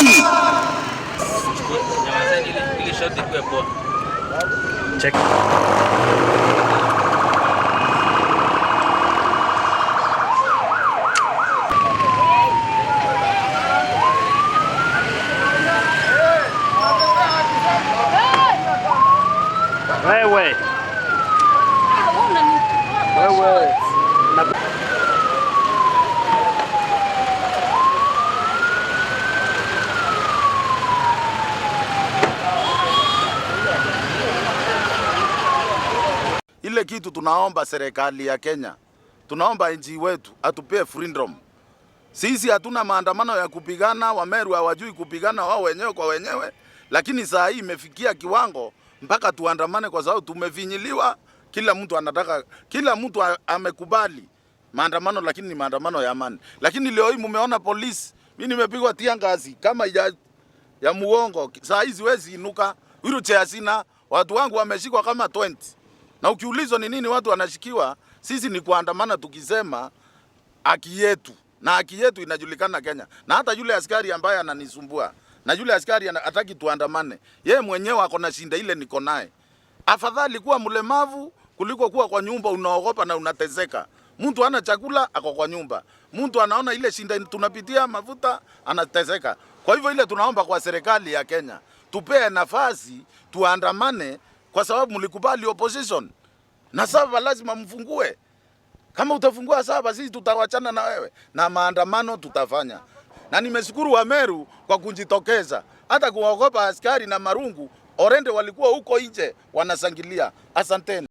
Amani. Nyamazeni ili shot ikuwe poa. Check. Wewe. Wewe. Ile kitu tunaomba serikali ya Kenya, tunaomba nchi wetu atupie freedom. Sisi hatuna maandamano ya kupigana, Wameru hawajui kupigana wao wenyewe kwa wenyewe, lakini saa hii imefikia kiwango mpaka tuandamane kwa sababu tumefinyiliwa. Kila mtu anataka, kila mtu amekubali maandamano, lakini ni maandamano ya amani. Lakini leo hii mumeona polisi, mimi nimepigwa tear gas kama ya muongo. Saa hizi wezi inuka, wheelchair sina, watu wangu wameshikwa kama 20. Na ukiulizwa ni nini watu wanashikiwa, sisi ni kuandamana tukisema haki yetu, na haki yetu inajulikana Kenya. Na hata yule askari ambaye ananisumbua na yule askari hataki tuandamane, yeye mwenyewe ako na shinda ile niko naye. Afadhali kuwa mlemavu kuliko kuwa kwa nyumba unaogopa na unateseka. Mtu ana chakula ako kwa nyumba, mtu anaona ile shinda tunapitia mafuta anateseka. Kwa hivyo ile tunaomba kwa serikali ya Kenya tupee nafasi tuandamane, kwa sababu mlikubali opposition na saba lazima mfungue. Kama utafungua saba, sisi tutawachana na wewe na maandamano tutafanya. Na nimeshukuru Wameru kwa kujitokeza, hata kuwaogopa askari na marungu orende walikuwa huko nje wanashangilia. Asanteni.